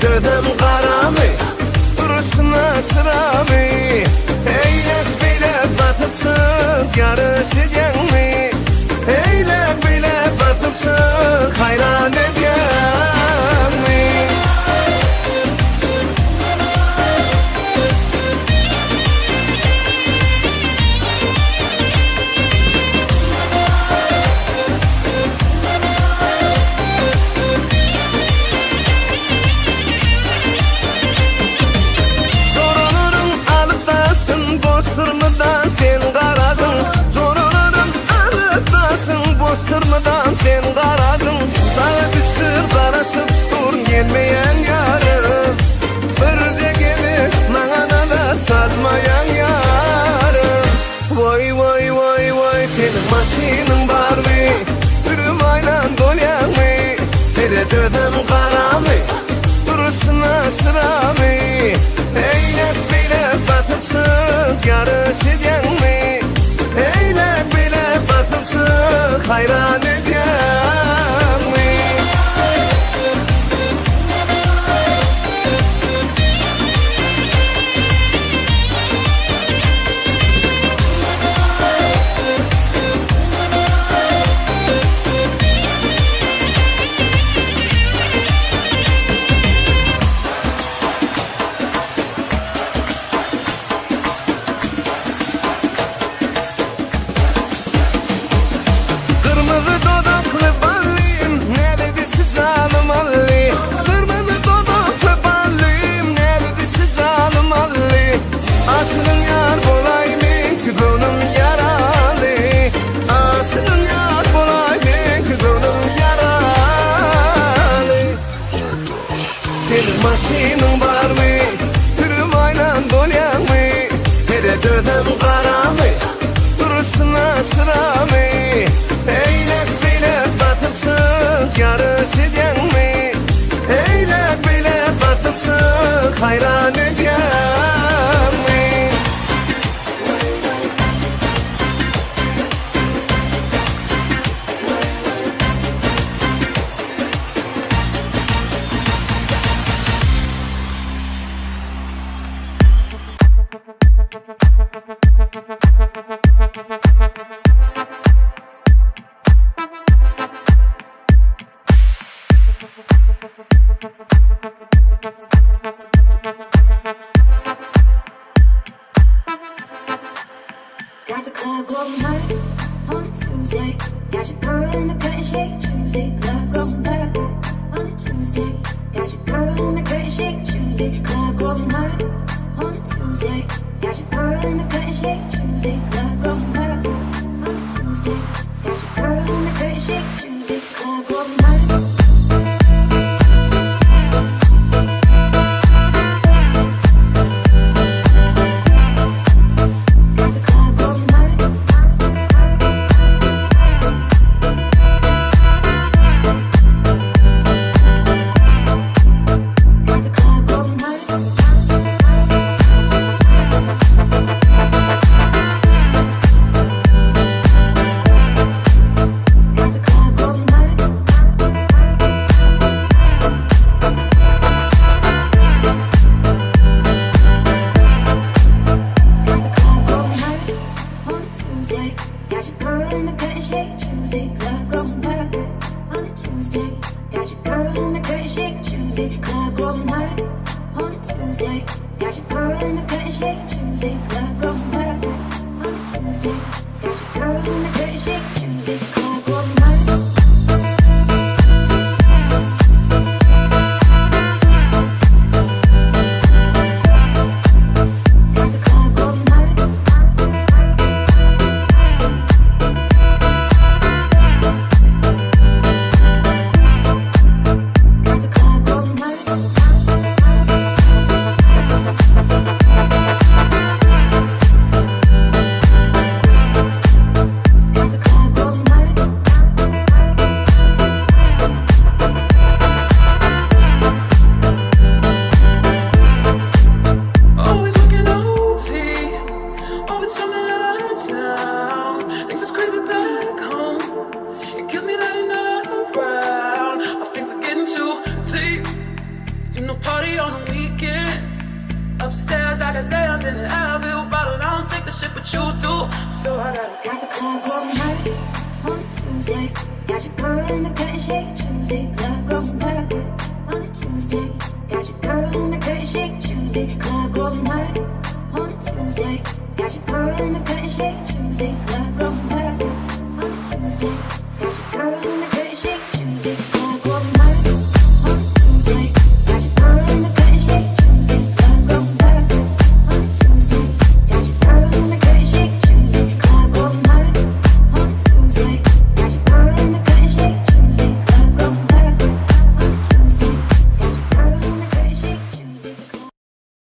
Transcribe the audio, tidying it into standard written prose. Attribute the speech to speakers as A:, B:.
A: Seredözem garamy, Duruşyna çyramy. Eýläk-beýläk basyp çyk, ýaryş edýäňmi? Eýläk-beýläk basyp çyk, haýran edýäňmi? Joralaryň alyp daşyn, boş syrmydan sen garadyň. Joralaryň alyp daşyn, boş syrmydan sen garadyň. Saňa düşdür garaşyp dur gelmeýän ýarym. Birje gezek maňa nazar salmaýan ýarym. Waý waý waý waý seniň maşynyň barmy? Sürüm aýlan bolýaňmy? Seret özem garamy? Duruşyna çyramy? Eýläk beýläk basyp çyk ýaryş edýäňmi? Eýläk beýläk basyp çyk haýran edýäňmi? Gyrmyzy dodakly ballym, Näzedi şu janym aldy. Gyrmyzy dodakly ballym, Näzedi şu janym aldy. Aşygyň ýar bolaý meňki göwnüm ýaraly. Aşygyň ýar bolaý meňki göwnüm ýaraly. Seniň maşynyň barmy? Sürüm aýlan bolýaňmy? Seret özem garamy? Duruşyna çyramy? Eýläk-beýläk basyp çyk, ýaryş edýäňmi? Eýläk-beýläk basyp çyk, haýran edýäňmi?
B: Got the club going hard on a Tuesday. Got your girl in the curtain shake Tuesday. Club going hard on a Tuesday. Got your girl in the curtain shake Tuesday. Club going hard on a Tuesday. Got your girl in the curtain shake Tuesday. Club going hard on a Tuesday. Got your girl in the curtain shake Tuesday. Club going hard. Got the club going hard. Got the club going hard. Got the club going hard. Got the club going hard on a Tuesday. Got your girl in the curtain shake Tuesday. Club going hard on a Tuesday. Got your girl in the curtain shake Tuesday. Club going hard on a Tuesday. Got your girl in the curtain shake Tuesday. Club going hard on a Tuesday. Got your girl in the curtain shake Tuesday. Club going hard. Got the club going hard. Got the club going hard. Got the club going hard.
C: what you do. So I gotta.
B: Got the club going hard on a Tuesday. Got your girl in the curtain shake Tuesday. Club going hard on a Tuesday. Got your girl in the curtain shake Tuesday. Club going hard on a Tuesday. Got your girl in the curtain shake Tuesday. Club going hard on a Tuesday. Got your girl in the curtain shake.